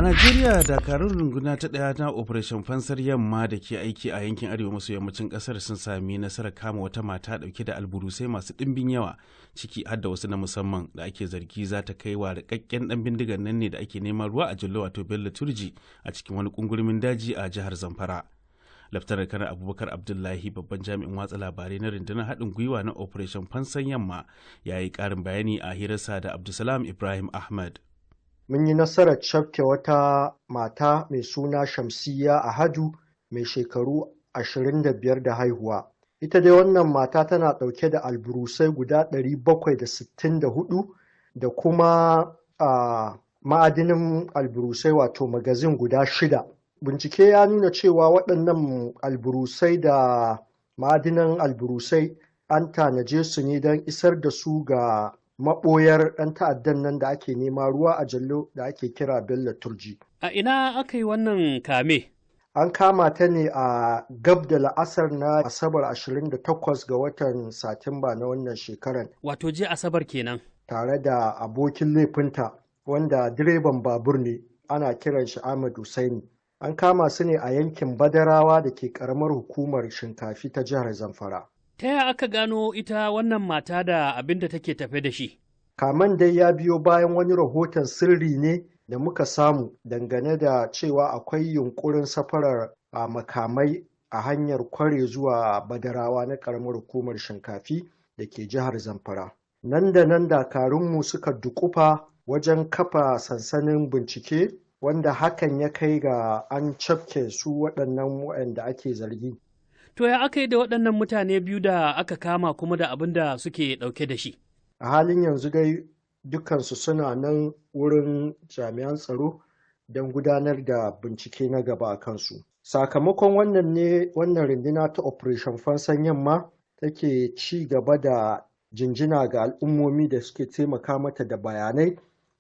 A Najeriya, dakarun runduna ta ɗaya na Operation Fansar Yamma da ke aiki a yankin arewa maso yammacin ƙasar sun sami nasarar kama wata mata ɗauke da alburusai masu ɗimbin yawa, ciki har da wasu na musamman da ake zargi za ta kai wa rikakken ɗan bindigar nan ne da ake neman ruwa a jallo, wato Bello Turji, a cikin wani kungurumin daji a jihar Zamfara. Laftanar Kanar Abubakar Abdullahi, babban jami'in watsa labarai na rundunar haɗin gwiwa na Operation Fansan Yamma, ya yi ƙarin bayani a hirarsa da Abdulsalam Ibrahim Ahmed. Mun yi nasarar cafke wata mata mai suna Shamsiyya Ahadu, mai shekaru 25 da haihuwa. Ita dai wannan mata tana ɗauke da alburusai guda 764 da kuma a ma'adinin alburusai, wato magazin guda shida. Bincike ya nuna cewa waɗannan alburusai da ma'adinan alburusai an tanaje su ne don isar da su ga maɓoyar ɗan ta'addan nan da ake nema ruwa a jallo da ake kira Bello Turji. A ina aka yi wannan kame? An kama ta ne a gab da la'asar na Asabar 28 ga watan Satumba na wannan shekarar. Wato je Asabar kenan. Tare da abokin laifinta, wanda direban babur ne, ana kiran shi Ahmad Hussaini. An kama su ne a yankin Badarawa da ke karamar hukumar Shinkafi ta jihar Zamfara. Ta yaya aka gano ita wannan mata da abin da take tafe da shi? Kaman dai ya biyo bayan wani rahoton sirri ne da muka samu dangane da cewa akwai yunkurin safarar a makamai a hanyar Kware zuwa Badarawa na karamar hukumar Shinkafi da ke jihar Zamfara. Nan da nan dakarunmu suka dukufa wajen kafa sansanin bincike, wanda hakan ya kai ga an cafke su waɗannan waɗanda ake zargi. To, ya aka yi da waɗannan mutane biyu da aka kama kuma da abin da suke ɗauke da shi? A halin yanzu dai dukansu suna nan wurin jami'an tsaro don gudanar da bincike na gaba a kansu. Sakamakon wannan ne wannan runduna ta Operation Fansan Yamma take ci gaba da jinjina ga al'ummomi da suke taimaka mata da bayanai,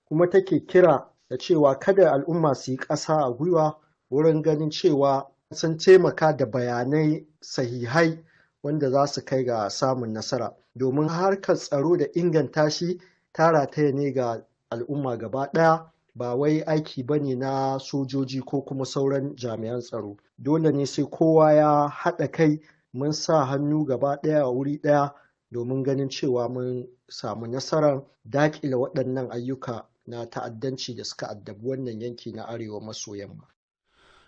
kuma take kira da cewa kada al'umma su yi ƙasa a gwiwa wurin ganin cewa sun taimaka da bayanai sahihai wanda za su kai ga samun nasara, domin harkar tsaro da inganta shi ta rataya ne ga al'umma gaba ɗaya, ba wai aiki ba ne na sojoji ko kuma sauran jami'an tsaro. Dole ne sai kowa ya haɗa kai, mun sa hannu gaba ɗaya a wuri ɗaya domin ganin cewa mun samu nasarar daƙile waɗannan ayyuka na ta'addanci da suka addabi wannan yanki na arewa maso yamma.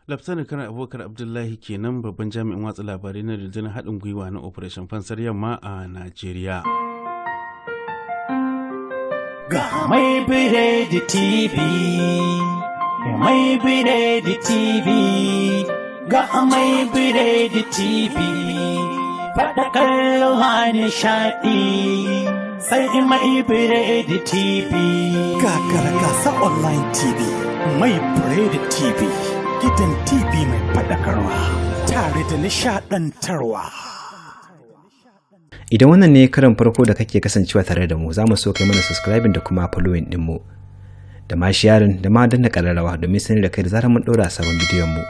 Laftanar Kanar Abubakar Abdullahi kenan, babban jami'in watsa labarai na rundunar haɗin gwiwa na Operation Fansar Yamma a Najeriya. Ga Mai Biredi TV, Mai Biredi TV, ga Mai Biredi TV, faɗakar ruwa nishaɗi, sai Mai Biredi TV. Gagara gasa online TV, Mai Biredi TV, gidan TV mai faɗakarwa, tare da nishaɗantarwa. Idan wannan ne karan farko da kake kasancewa tare da mu, za mu so kai mana subscribing da kuma following ɗinmu, da ma sharing, da ma danna ƙararrawa domin sanar da kai da zarar mun ɗora sabon bidiyon mu.